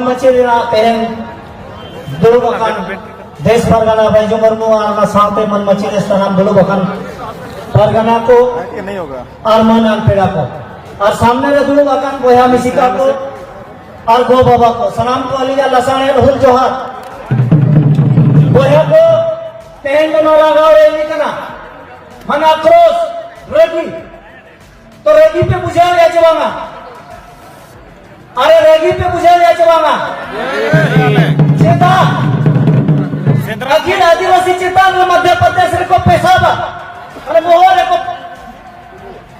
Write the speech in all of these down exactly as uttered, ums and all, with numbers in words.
ᱢᱟᱹᱪᱤ ᱨᱮᱱᱟᱜ ᱛᱮᱦᱮᱧ ᱫᱩᱲᱩᱵ ᱟᱠᱟᱱ ᱫᱮᱥ ᱯᱟᱨᱜᱟᱱᱟ ᱵᱟᱹᱭᱡᱩ ᱢᱩᱨᱢᱩ ᱟᱨ ᱚᱱᱟ ᱥᱟᱶᱛᱮ ᱢᱟᱹᱱ ᱢᱟᱹᱪᱤ ᱨᱮ ᱥᱟᱱᱟᱢ ᱫᱩᱲᱩᱵ ᱟᱠᱟᱱ ᱯᱟᱨᱜᱟᱱᱟ ᱠᱚ ᱟᱨ ᱢᱟᱹᱱ ᱟᱱ ᱯᱮᱲᱟ ᱠᱚ ᱟᱨ ᱥᱟᱢᱱᱮ ᱨᱮ ᱫᱩᱲᱩᱵ ᱟᱠᱟᱱ ᱵᱚᱭᱦᱟ ᱢᱤᱥᱤᱠᱟ ᱠᱚ ᱟᱨ ᱜᱚ ᱵᱟᱵᱟ ᱠᱚ, ᱥᱟᱱᱟᱢ ᱠᱚ ᱟᱹᱞᱤᱧᱟᱜ ᱞᱟᱥᱟᱲᱦᱮᱫ ᱦᱩᱞ ᱡᱚᱦᱟᱨ᱾ ᱵᱚᱭᱦᱟ ᱠᱚ, ᱛᱮᱦᱮᱧ ᱫᱚ ᱱᱚᱣᱟ ᱞᱟᱜᱟᱣ ᱨᱮ ᱤᱫᱤ ᱠᱟᱱᱟ, ᱢᱟᱱᱮ ᱟᱠᱨᱳᱥ, ᱨᱟᱹᱜᱤ᱾ ᱛᱚ ᱨᱟᱹᱜᱤ ᱯᱮ ᱵᱩᱡᱷᱟᱹᱣᱮᱫᱼᱟ ᱪᱮ ᱵᱟᱝᱟ? ᱟᱨᱮ ᱨᱟᱹᱜᱤ ᱯᱮ ᱵᱩᱡᱷᱟᱹᱣᱮᱫᱼᱟ ᱪᱮ ᱵᱟᱝᱟ? ᱪᱮᱫᱟᱜ ᱟᱹᱠᱤᱱ ᱟᱹᱫᱤᱵᱟᱹᱥᱤ ᱪᱮᱛᱟᱱ ᱨᱮ ᱢᱚᱫᱽᱫᱷᱚ ᱯᱨᱚᱫᱮᱥ ᱨᱮᱠᱚ ᱯᱮᱥᱟᱵᱟ, ᱢᱟᱱᱮ ᱵᱚᱦᱚᱜ ᱨᱮᱠᱚ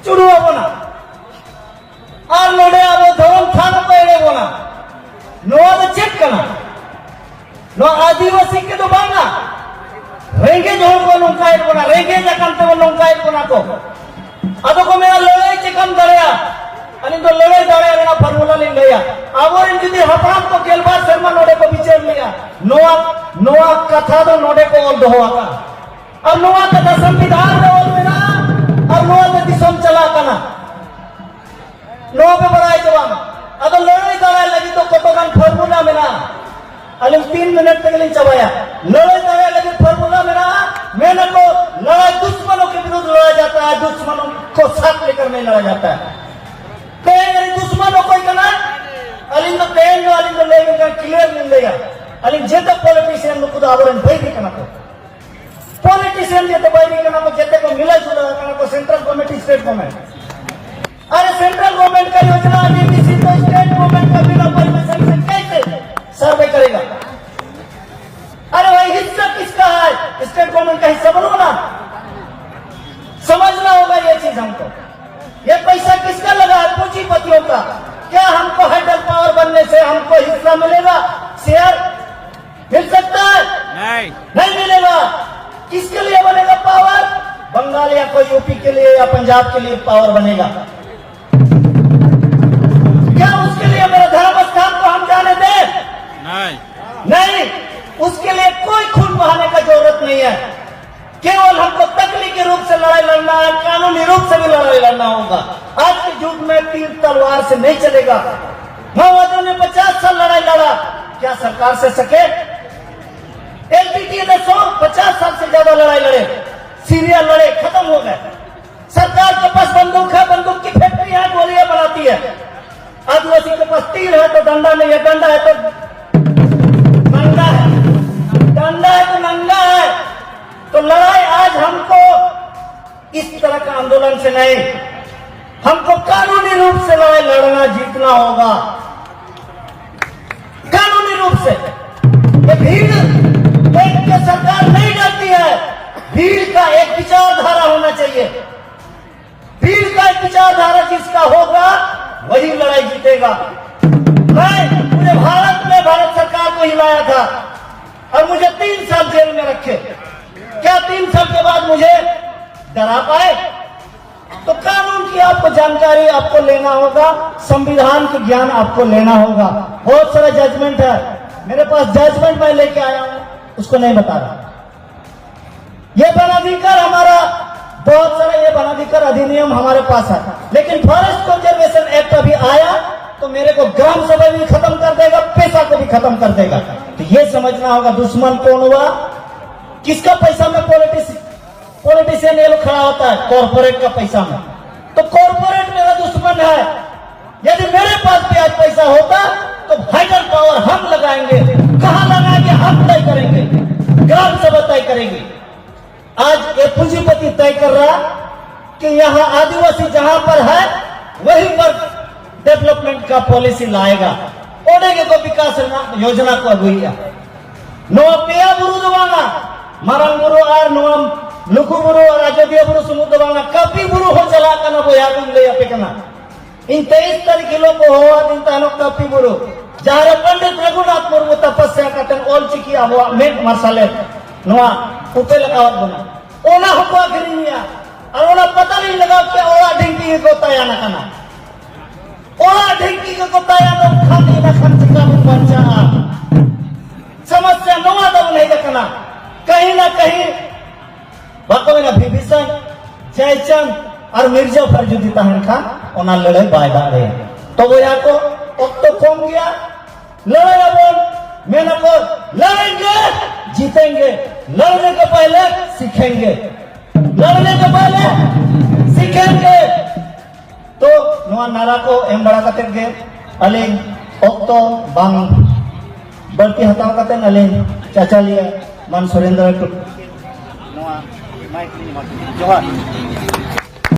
ᱪᱩᱨᱩ ᱟᱵᱚᱱᱟ? ᱟᱨ ᱱᱚᱰᱮ ᱟᱵᱚ ᱫᱷᱚᱨᱚᱢ ᱛᱷᱟᱱ ᱨᱮᱠᱚ ᱮᱲᱮ ᱵᱚᱱᱟ᱾ ᱱᱚᱣᱟ ᱫᱚ ᱪᱮᱫ ᱠᱟᱱᱟ? ᱱᱚᱣᱟ ᱟᱹᱫᱤᱵᱟᱹᱥᱤ ᱠᱚᱫᱚ ᱵᱟᱝᱟ, ᱨᱮᱸᱜᱮᱡ ᱦᱚᱲ ᱠᱚ ᱱᱚᱝᱠᱟᱭᱮᱫ ᱵᱚᱱᱟ, ᱨᱮᱸᱜᱮᱡ ᱟᱠᱟᱱ ᱛᱮᱵᱚᱱ ᱱᱚᱝᱠᱟᱭᱮᱫ ᱵᱚᱱᱟ ᱠᱚ᱾ ᱟᱫᱚ ᱠᱚ ᱢᱮᱱᱟ, ᱞᱟᱹᱲᱦᱟᱹᱭ ᱪᱮᱠᱟᱢ ᱫᱟᱲᱮᱭᱟᱜᱼᱟ? ᱟᱹᱞᱤᱧ ᱫᱚ ᱞᱟᱹᱲᱦᱟᱹᱭ ᱫᱟᱲᱮᱭᱟᱜ ᱨᱮᱱᱟᱜ ᱯᱷᱚᱨᱢᱩᱞᱟ ᱞᱤᱧ ᱞᱟᱹᱭᱟ᱾ ᱟᱵᱚᱨᱮᱱ ᱡᱩᱫᱤ ᱦᱟᱯᱲᱟᱢ ᱠᱚ ᱜᱮᱞᱵᱟᱨ ᱥᱮᱨᱢᱟ ᱱᱚᱰᱮ ᱠᱚ ᱵᱤᱪᱟᱹᱨ ᱞᱮᱜᱼᱟ, ᱱᱚᱣᱟ, ᱱᱚᱣᱟ ᱠᱟᱛᱷᱟ ᱫᱚ ᱱᱚᱰᱮ ᱠᱚ ᱚᱞ ᱫᱚᱦᱚ ᱟᱠᱟᱫᱼᱟ᱾ ᱟᱨ ᱱᱚᱣᱟ ᱠᱟᱛᱷᱟ ᱥᱚᱝᱵᱤᱫᱷᱟᱱ ᱨᱮ ᱚᱞ ᱢᱮᱱᱟᱜᱼᱟ, ᱟᱨ ᱱᱚᱣᱟ ᱛᱮ ᱫᱤᱥᱚᱢ ᱪᱟᱞᱟᱜ ᱠᱟᱱᱟ᱾ ᱱᱚᱣᱟ ᱯᱮ ᱵᱟᱲᱟᱭ ᱪᱮ ᱵᱟᱝ? ᱟᱫᱚ ᱞᱟᱹᱲᱦᱟᱹᱭ ᱫᱟᱲᱮ ᱞᱟᱹᱜᱤᱫ ᱫᱚ ᱠᱚᱛᱚᱜᱟᱱ ᱯᱷᱚᱨᱢᱩᱞᱟ ᱢᱮᱱᱟᱜᱼᱟ᱾ ᱟᱹᱞᱤᱧ ᱛᱤᱱ ᱢᱤᱱᱤᱴ ᱛᱮᱜᱮ ᱞᱤᱧ ᱪᱟᱵᱟᱭᱟ᱾ ᱞᱟᱹᱲᱦᱟᱹᱭ ᱫᱟᱲᱮ ᱞᱟᱹᱜᱤᱫ ᱯᱷᱚᱨᱢᱩᱞᱟ ᱢᱮᱱᱟᱜᱼᱟ᱾ ᱢᱮᱱᱟᱠᱚ, ᱞᱟᱲᱟᱭ ᱫᱩᱥᱢᱟᱱᱚ ᱠᱮ ᱵᱤᱨᱩᱫᱷ ᱞᱟᱲᱟ ᱡᱟᱛᱟ ᱦᱟᱭ, ᱫᱩᱥᱢᱟᱱᱚ ᱠᱚ ᱥᱟᱛ ᱞᱮᱠᱟᱨ ᱢᱮ ᱞᱟᱲᱟ ᱡᱟᱛᱟ ᱦᱟᱭ᱾ ᱛᱮᱦᱮᱧ ᱟᱹᱞᱤᱧ ᱫᱩᱥᱢᱟᱱ ᱚᱠᱚᱭ ᱠᱟᱱᱟ? ᱟᱹᱞᱤᱧ ᱫᱚ ᱛᱮᱦᱮᱧ ᱫᱚ ᱟᱹᱞᱤᱧ ᱫᱚ ᱞᱟᱹᱭ ᱞᱮᱱᱠᱷᱟᱱ ᱠᱞᱤᱭᱟᱨ ᱞᱤᱧ ᱞᱟᱹᱭᱟ᱾ ᱟᱹᱞᱤᱧ ᱡᱮᱛᱮ ᱯᱚᱞᱤᱴᱤᱥᱤᱭᱟᱱ ᱱᱩᱠᱩ ᱫᱚ ᱟᱵᱚᱨᱮᱱ ᱵᱟᱹᱭᱨᱤ ᱠᱟᱱᱟ ᱠᱚ᱾ ᱯᱚᱞᱤᱴᱤᱥᱤᱭᱟᱱ ᱡᱮᱛᱮ ᱵᱟᱹᱭᱨᱤ ᱠᱟᱱᱟ ᱠᱚ, ᱡᱮᱛᱮ ᱠᱚ ᱢᱤᱞᱟᱹ ᱡᱩᱞᱟᱹ ᱠᱟᱱᱟ ᱠᱚ, ᱥᱮᱱᱴᱨᱟᱞ ᱠᱚᱢᱤᱴᱤ, ᱥᱴᱮᱴ ᱜᱚᱵᱷᱨᱱᱢᱮᱱᱴ᱾ अरे सेंट्रल गवर्नमेंट का योजना आदि किसी को स्टेट गवर्नमेंट का बिना परमिशन से कैसे सर्वे करेगा? अरे भाई हिस्सा किसका है? स्टेट गवर्नमेंट का हिस्सा बनो ना। समझना होगा ये चीज हमको। ये पैसा किसका लगा है? पूंजीपतियों का। क्या हमको हाइडल पावर बनने से हमको हिस्सा मिलेगा? शेयर मिल सकता है? नहीं। नहीं मिलेगा। किसके लिए बनेगा पावर? बंगाल या कोई यूपी के लिए या पंजाब के लिए पावर बनेगा? क्या उसके लिए मेरे धर्म स्थान को हम जाने दें? नहीं। नहीं, उसके लिए कोई खून बहाने का जरूरत नहीं है। केवल हमको तकनीकी रूप से लड़ाई लड़ना है, कानूनी रूप से भी लड़ाई लड़ना होगा। आज के युग में तीर तलवार से नहीं चलेगा। माओवादियों ने पचास साल लड़ाई लड़ा, सरकार से सके। एलटीटीई ने सौ पचास साल से ज्यादा लड़ाई लड़े, सीरिया लड़े, खत्म हो गए। सरकार के पास बंदूक है, बंदूक की फैक्ट्री है, गोलियां बनाती है। आदिवासी के पास तीर है तो डंडा नहीं है, डंडा है तो नंगा है, डंडा है तो नंगा है। तो लड़ाई आज हमको इस तरह का आंदोलन से नहीं, हमको कानूनी रूप से लड़ाई लड़ना, जीतना होगा, कानूनी रूप से। ये भीड़ देख के सरकार नहीं डरती है। भीड़ का एक विचारधारा होना चाहिए। भीड़ का एक विचारधारा जिसका होगा, वही लड़ाई जीतेगा। मैं पूरे भारत में भारत सरकार को हिलाया था और मुझे तीन साल जेल में रखे। क्या तीन साल के बाद मुझे डरा पाए? तो कानून की आपको जानकारी आपको लेना होगा, संविधान की ज्ञान आपको लेना होगा। बहुत सारा जजमेंट है मेरे पास, जजमेंट मैं लेके आया हूं, उसको नहीं बता रहा। ये वनाधिकार हमारा, बहुत सारा ये वनाधिकार अधिनियम हमारे पास है, लेकिन फॉरेस्ट कंजर्वेशन एक्ट अभी आया तो मेरे को ग्राम सभा भी खत्म कर देगा, पेसा को भी खत्म कर देगा। तो ये समझना होगा दुश्मन कौन हुआ, किसका पैसा में पॉलिटिक्स पॉलिटिशियन ये लोग खड़ा होता है कॉरपोरेट का पैसा में। तो कॉरपोरेट मेरा दुश्मन है। यदि मेरे पास भी आज पैसा होता तो हाइडल पावर हम लगाएंगे, कहां लगाएंगे हम तय करेंगे, ग्राम सभा तय करेंगे। आज ये पूंजीपति तय कर रहा कि यहां आदिवासी जहां पर है वहीं पर डेवलपमेंट का पॉलिसी लाएगा। ᱚᱸᱰᱮ ᱜᱮᱠᱚ ᱵᱤᱠᱟᱥ ᱨᱮᱱᱟᱜ ᱭᱳᱡᱽᱱᱟ ᱠᱚ ᱟᱹᱜᱩᱭᱮᱫᱼᱟ᱾ ᱱᱚᱣᱟ ᱯᱮᱭᱟ ᱵᱩᱨᱩ ᱫᱚ ᱵᱟᱝᱟ, ᱢᱟᱨᱟᱝ ᱵᱩᱨᱩ ᱟᱨ ᱱᱚᱣᱟ ᱞᱩᱜᱩ ᱵᱩᱨᱩ ᱟᱨ ᱟᱡᱚᱫᱤᱭᱟᱹ ᱵᱩᱨᱩ ᱥᱩᱢᱩᱝ ᱫᱚ ᱵᱟᱝᱟ, ᱠᱟᱹᱯᱤ ᱵᱩᱨᱩ ᱦᱚᱸ ᱪᱟᱞᱟᱜ ᱠᱟᱱᱟ ᱵᱚᱭᱦᱟ, ᱵᱚᱱ ᱞᱟᱹᱭ ᱟᱯᱮ ᱠᱟᱱᱟ᱾ ᱤᱧ ᱛᱮᱭᱤᱥ ᱛᱟᱹᱨᱤᱠᱷ ᱦᱤᱞᱳᱜ ᱠᱚ ᱦᱚᱦᱚᱣᱟᱫᱤᱧ ᱛᱟᱦᱮᱱᱚᱜ ᱠᱟᱹᱯᱤ ᱵᱩᱨᱩ, ᱡᱟᱦᱟᱸ ᱨᱮ ᱯᱚᱱᱰᱤᱛ ᱨᱚᱜᱷᱩᱱᱟᱛᱷ ᱢᱩᱨᱢᱩ ᱛᱟᱯᱟᱥᱭᱟ ᱠᱟᱛᱮ ᱚᱞ ᱪᱤᱠᱤ ᱟᱵᱚᱣᱟᱜ ᱢᱮᱫ ᱢᱟᱨᱥᱟᱞᱮ ᱱᱚᱣᱟ ᱩᱯᱮᱞ ᱟᱠᱟᱣᱟᱫ ᱵᱚᱱᱟ, ᱚᱱᱟ ᱦᱚᱸᱠᱚ ᱟᱹᱠᱷᱨᱤᱧᱮᱜᱼᱟ᱾ ᱟᱨ ᱚᱱᱟ ᱯᱟᱛᱟ ᱞᱤᱧ ᱞᱟᱜᱟᱣ ᱠᱮᱜᱼᱟ, ᱚᱲᱟᱜ ᱰᱷᱤᱝᱠᱤ ᱜᱮᱠᱚ ᱛᱟᱭᱟᱱ ᱟᱠᱟᱱᱟ᱾ ᱚᱲᱟᱜ ᱰᱷᱤᱝᱠᱤ ᱜᱮᱠᱚ ᱛᱟᱭᱟᱱᱚᱜ ᱠᱷᱟᱱ ᱤᱱᱟᱹ ᱠᱷᱟᱱ ᱪᱤᱠᱟ ᱵᱚᱱ ᱵᱟᱧᱪᱟᱜᱼᱟ? ᱥᱚᱢᱚᱥᱭᱟ ᱱᱚᱣᱟ ᱛᱟᱵᱚᱱ ᱦᱮᱡ ᱟᱠᱟᱱᱟ᱾ ᱠᱟᱹᱦᱤ ᱱᱟ ᱠᱟᱹᱦᱤ ᱵᱟᱠᱚ ᱢᱮᱱᱟ, ᱵᱤᱵᱷᱤᱥᱚᱱ, ᱡᱚᱭᱪᱟᱸᱫ ᱟᱨ ᱢᱤᱨᱡᱟᱯᱷᱟᱨ ᱡᱩᱫᱤ ᱛᱟᱦᱮᱱ ᱠᱷᱟᱱ ᱚᱱᱟ ᱞᱟᱹᱲᱦᱟᱹᱭ ᱵᱟᱭ ᱫᱟᱲᱮᱭᱟᱜᱼᱟ᱾ ᱛᱚ ᱵᱚᱭᱦᱟ ᱠᱚ, ᱚᱠᱛᱚ ᱠᱚᱢ ᱜᱮᱭᱟ, ᱞᱟᱹᱲᱦᱟᱹᱭ ᱟᱵᱚᱱ᱾ ᱢᱮᱱᱟᱠᱚ, ᱞᱟᱲᱮᱝᱜᱮ, ᱡᱤᱛᱮᱝᱜᱮ, ᱞᱟᱲᱮᱝᱜᱮ ᱯᱟᱭᱞᱮ, ᱥᱤᱠᱷᱮᱝᱜᱮ, ᱞᱟᱲᱮᱝᱜᱮ ᱯᱟᱭᱞᱮ, ᱥᱤᱠᱷᱮᱝᱜᱮ᱾ ᱛᱚ ᱱᱚᱣᱟ ᱱᱟᱨᱟ ᱠᱚ ᱮᱢ ᱵᱟᱲᱟ ᱠᱟᱛᱮ ᱜᱮ ᱟᱹᱞᱤᱧ ᱚᱠᱛᱚ ᱵᱟᱝ ᱵᱟᱹᱲᱛᱤ ᱦᱟᱛᱟᱣ ᱠᱟᱛᱮ ᱟᱹᱞᱤᱧ ᱪᱟᱪᱟᱞᱤᱭᱟᱹ ᱢᱟᱱ ᱥᱩᱨᱮᱱᱫᱨᱚ ᱴᱩᱰᱩ ᱱᱚᱣᱟ ᱢᱟᱭᱤᱠ ᱞᱤᱧ ᱮᱢᱟ ᱠᱤᱱᱟ᱾ ᱡᱚᱦᱟᱨ᱾